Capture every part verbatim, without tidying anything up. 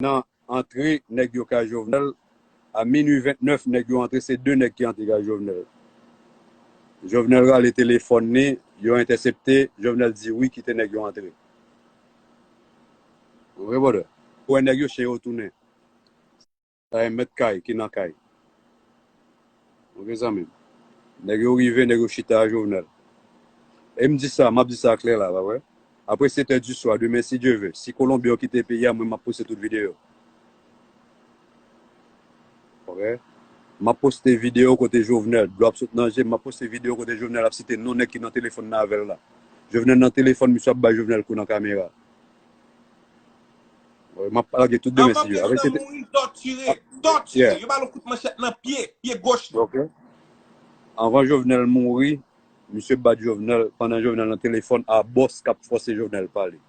nan antre nèg yo kay Jovenel, a minui vennèf, nèg yo antre, se de nèg ki antre kay Jovenel. Jovenel rale telefòn li, yo entèsepte, Jovenel di wi, kite nèg yo antre. Ou konprann, brother? Ou wè nèg yo, chen yo tounen. Sa e mèt kay ki nan kay. Ok, zanmi m. Nèg yo rive, nèg yo chita a Jovenel. E m di sa, m ap di sa klè la, pa vre? Apre sèt è di swa, demen, si Dye ve, si Kolonbyen yo kite peyi a, mwen, m ap poste tout videyo. Ok? M ap poste videyo kote Jovenel, dlo ap sot nan je m, m ap poste videyo kote Jovenel ap site non nèg ki nan telefòn nan avè l la. Jovenel nan telefòn, misye ap bay Jovenel kou nan kamera. Wi, m ap lage tout demen, si Dye ve. Apre, se te mouri, tòtire, tòtire. Yeah. Yo ba l yon kout manchèt nan pye, pye goch li. Ok. Anvan Jovenel mouri, misye bat Jovenel, pandan Jovenel nan telefòn a bòs k ap fòse Jovenel pale.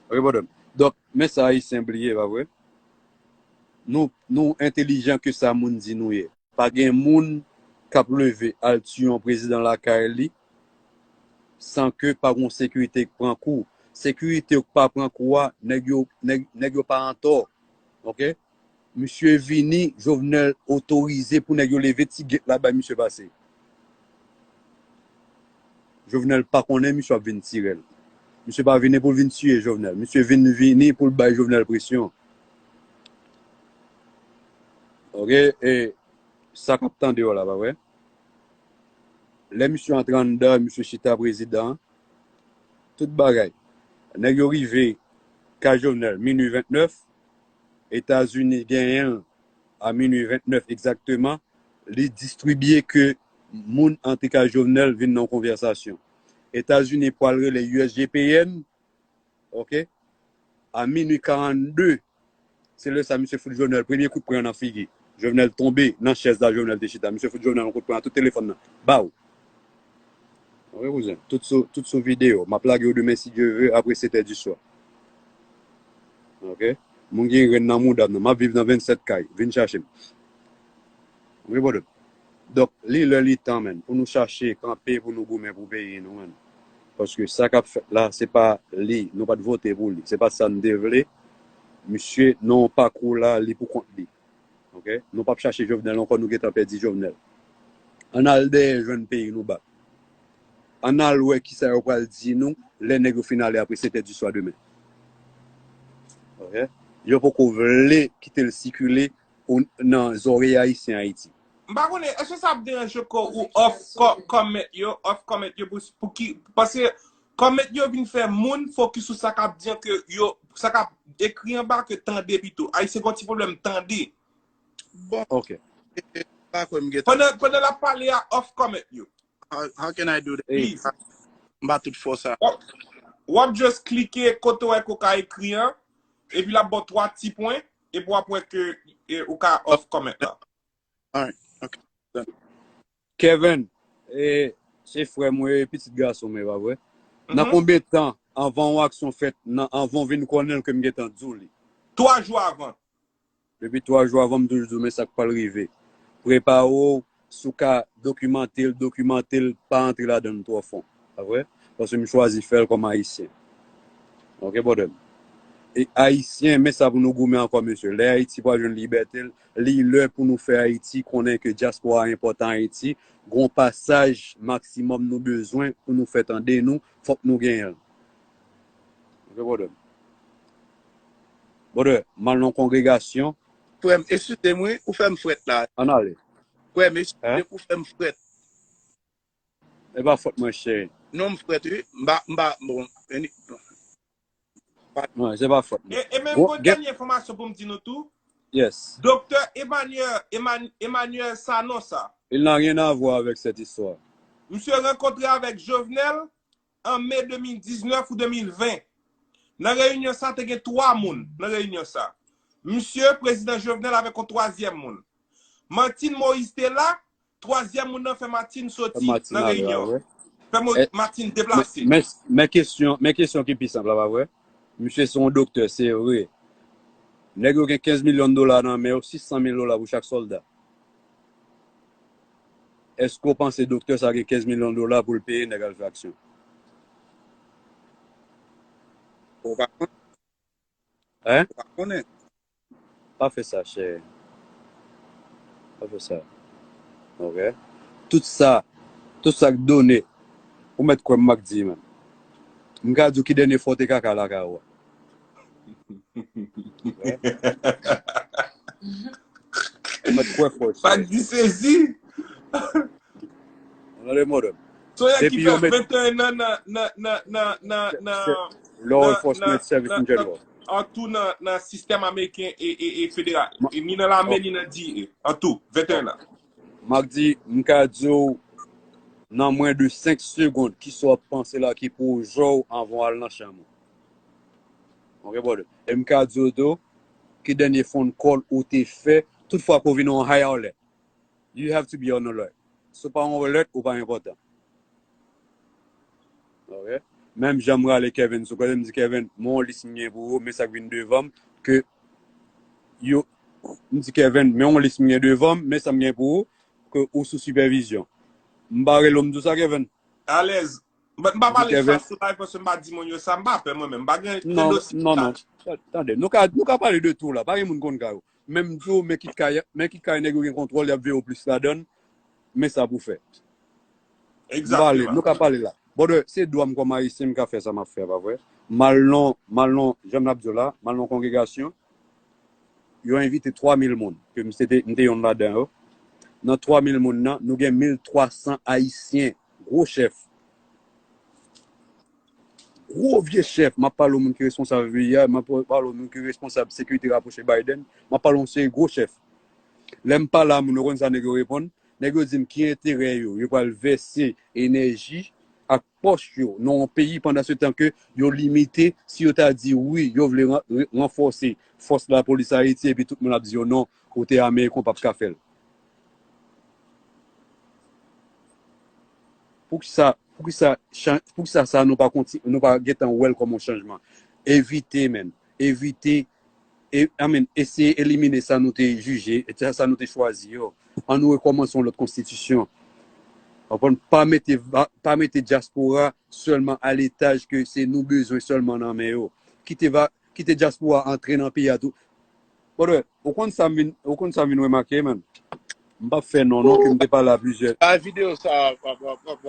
Ok, brother. Donk, men sa Ayisyen bliye, pa vre? Nou, nou entelijan ke sa moun di nou ye. Pa gen moun k ap leve al tiye yon prezidan lakay li san ke pa gon sekirite k pran kou. Sekirite yo k pa pran kou a, nèg yo, nèg, nèg yo pa antò. Ok? Misye vini, Jovenel otorize pou nèg yo leve ti gate la bay misye pase. Jovenel pa konnen misye ap vin tire l. Misye pa vini pou l vin tiye Jovenel. Misye vin vini pou l bay Jovenel presyon. Ok? E sa k ap tande yo la, pa vre? Lè misye antre anndan, misye chita prezidan, tout bagay. Nèg yo rive kay Jovenel, minui vennèf, Etazini genyen l a minui vennèf egzakteman, li distribye ke moun antre kay Jovenel vin nan yon konvèsasyon. Etazini pral rele U S G P N, ok, a minui karannde, se lè sa misye fout Jovenel premye kout pwen nan figi. Jovenel tonbe nan chèz la Jovenel te chita. Misye fout Jovenel yon kout pwen a tout telefòn nan. Baw! Ok, kouzen. Tout sou, tout sou videyo. M ap lage yo demen, si Dye ve, apre sèt è di swa. Ok? Moun gen grenn nan mouda m nan. M ap viv nan vennsèt kay. Vin chache m. Ok, brother? Donk, li lè li tan, menn, pou nou chache kanpe, pou nou goumen pou peyi nou, menn. Paske sa k ap fèt la, se pa li. Nou pa t vote pou li. Se pa sa n te vle. Misye, nan yon pakou la, li pou kont li. Ok? Nou p ap chache Jovenel ankò, nou gentan pèdi Jovenel. Ann al dèyè jwenn peyi nou bak. Ann al wè kisa yo pral di nou lè nèg yo fin ale apre sèt è di swa demen. Ok? Yo poko vle kite l sikile o, nan zòrèy Ayisyen Ayiti. M pa konnen, èske sa ap deranje kò ou off co-, comment yo, off comment yo pou, pou ki, paske comment yo vin fè moun fokis sou sa k ap di an ke yo, sa k ap ekri anba ke tande pito. Ayisyen gen yon ti pwoblèm tande. Bon. Ok. E, e, pa kwè m gentan. Pandan, pandan l ap pale a, off comment yo. How, how can I do that? Please. M pa tout fò sa. W ap, w ap just klike kote w wè ke w ka ekri an, epi l ap ba w twa ti pwen, epi w ap wè ke, e, ou ka off comment la. Alright. Ok. Done. Kevin, e, se frè mwen, e pitit gason mwen, pa vre? Nan konbyen tan anvan yon aksyon fèt, nan, anvan w vin konnen l ke m gentan di w li? Twa jou avan. Depi twa jou avan, m toujou di w, men sa k pral rive. Prepare w, si w ka dokimante l, dokimante l, pa antre ladan l twò fon. Pa vre? Paske m chwazi fè l kòm Ayisyen. Ok, brother m? E Ayisyen, men sa pou nou goumen ankò, mesye. Lè Ayiti pral jwenn libète l, li lè pou nou fè Ayiti konnen ke dyaspora a enpòtan Ayiti. Gon pasaj maksimòm nou bezwen pou nou fè tande nou, fòk nou genyen l. Ok, brother m? Brother, m al nan kongregasyon. Frè m, eskize m wi, ou fè m frèt la. Ann ale. Frè m, eskize m, ou fè m frèt. E pa fòt mwen, cheri. Non, m frèt wi. M pa, m pa, bon, anyway. Non, se pa fòt mwen. E, e menm gon dènye enfòmasyon pou m di nou tou. Yes. Doktè Emmanuel, Eman-, Emmanuel Sanon sa. Il n'a rien à voir avec cette histoire. Misye rankontre avèk Jovenel an me de mil diznèf ou de mil ven. Nan reyinyon sa, te gen twa moun nan reyinyon sa. Misye, prezidan Jovenel avèk yon twazyèm moun. Martine Moïse te la, twazyèm moun nan fè Martine soti nan reyinyon. Fè Mo-, Martine deplase. Men, men kesyon, men kesyon ki pi senp la, pa vre? Misye se yon doktè, se vre. Nèg yo gen kenz milyon dola nan men yo, sis san mil dola pou chak sòlda. Èske w panse doktè sa gen kenz milyon dola pou l peye nèg al fè aksyon? Ou pa konn. Hein? Ou pa konnen. Pa fè sa, chè. Pa fè sa. Ok? Tout sa, tout sa k done, ou mèt kwè m, Mack D, man. M ka di w ki dènye fwa w te kaka lakay ou a. Ok? Ou mèt kwè fò, chè. Mack D sezi. Ou tande, modèl. Son nèg ki Depi fè yo met venteyen an nan, nan, nan, nan, nan, nan, law enforcement service in general. An tou nan, nan sistèm ameriken e, e, e federal. E ni nan lame, ni nan D E. An tou, venteyen an. Mack D, m ka di w, nan mwen de senk segonn, kisa w ap panse la ki pwojè w anvan w al nan chanm ou. Ok, brother. E m ka di w tou, ki dènye phone call ou te fè, tout fwa ke w vin on high alert, you have to be on alert. Si w pa on alert, ou pa enpòtan. Ok? Menm jan m rale Kevin sou kote, m di, Kevin, men yon lis m gen pou ou, men sa k vin devan m, ke yo, m di, Kevin, men yon lis m gen devan m, men sa m gen pou ou, ke ou sou sipèvizyon. M pa rele w, m di w sa, Kevin? Alèz. M pa, m pa M di, pale sa Kevin. Sou live paske m pa di moun yo sa, m pa pè mwen menm. M pa gen Non, dosye non, sa. Non. Tande, nou ka, nou ka pale de tou la. Pa gen moun konn kay ou. Menm tou, men kit kay, men kit kay nèg yo gen kontwòl, y ap veye w plis ladan, men sa pou fè. M pale, Egzakteman. Nou ka pale la. Brother, se dwa m kòm ayisyen, m ka fè sa m ap fè, pa vre? M al nan, m al nan, jan m ap di w la, m al nan kongregasyon, yo envite twa mil moun, ke m se te, m te yonn ladan yo. Nan twa mil moun nan, nou gen mil twa san ayisyen, gwo chèf. Gwo vye chèf, m ap pale w moun ki responsab V I A, m ap pale w moun ki responsab sekirite rapwoche Biden, m ap pale w yon seri gwo chèf. Lè m pale a moun, ou konn sa nèg yo reponn? Nèg yo di m ki enterè yo, yo pral vèse enèji ak pòch yo nan yon peyi pandan se tan ke yo limite, si yo ta di wi, yo vle ran- re- ranfòse fòs lapolis Ayiti, epi tout moun ap di yo non, kote Ameriken w p ap ka fè l. Poukisa, poukisa, chan- poukisa sa nou pa konti, nou pa gentan wè l kòm yon chanjman? Evite, men. Evite, e, I mean, eseye elimine sa nou te jije, e sa, sa nou te chwazi yo. Ann nou rekòmanse yon lòt konstitisyon. Konprann? Pa mete, va- pa mete dyaspora sèlman a letaj ke se nou bezwen sèlman nan men yo. Kite, va- kite dyaspora antre nan peyi a tou. Brother, ou konn sa m vin, ou konn sa m vin remake, man. M p ap fè non, non, ke m te pale a plizyè. Bay videyo sa, w ap, w ap, w ap,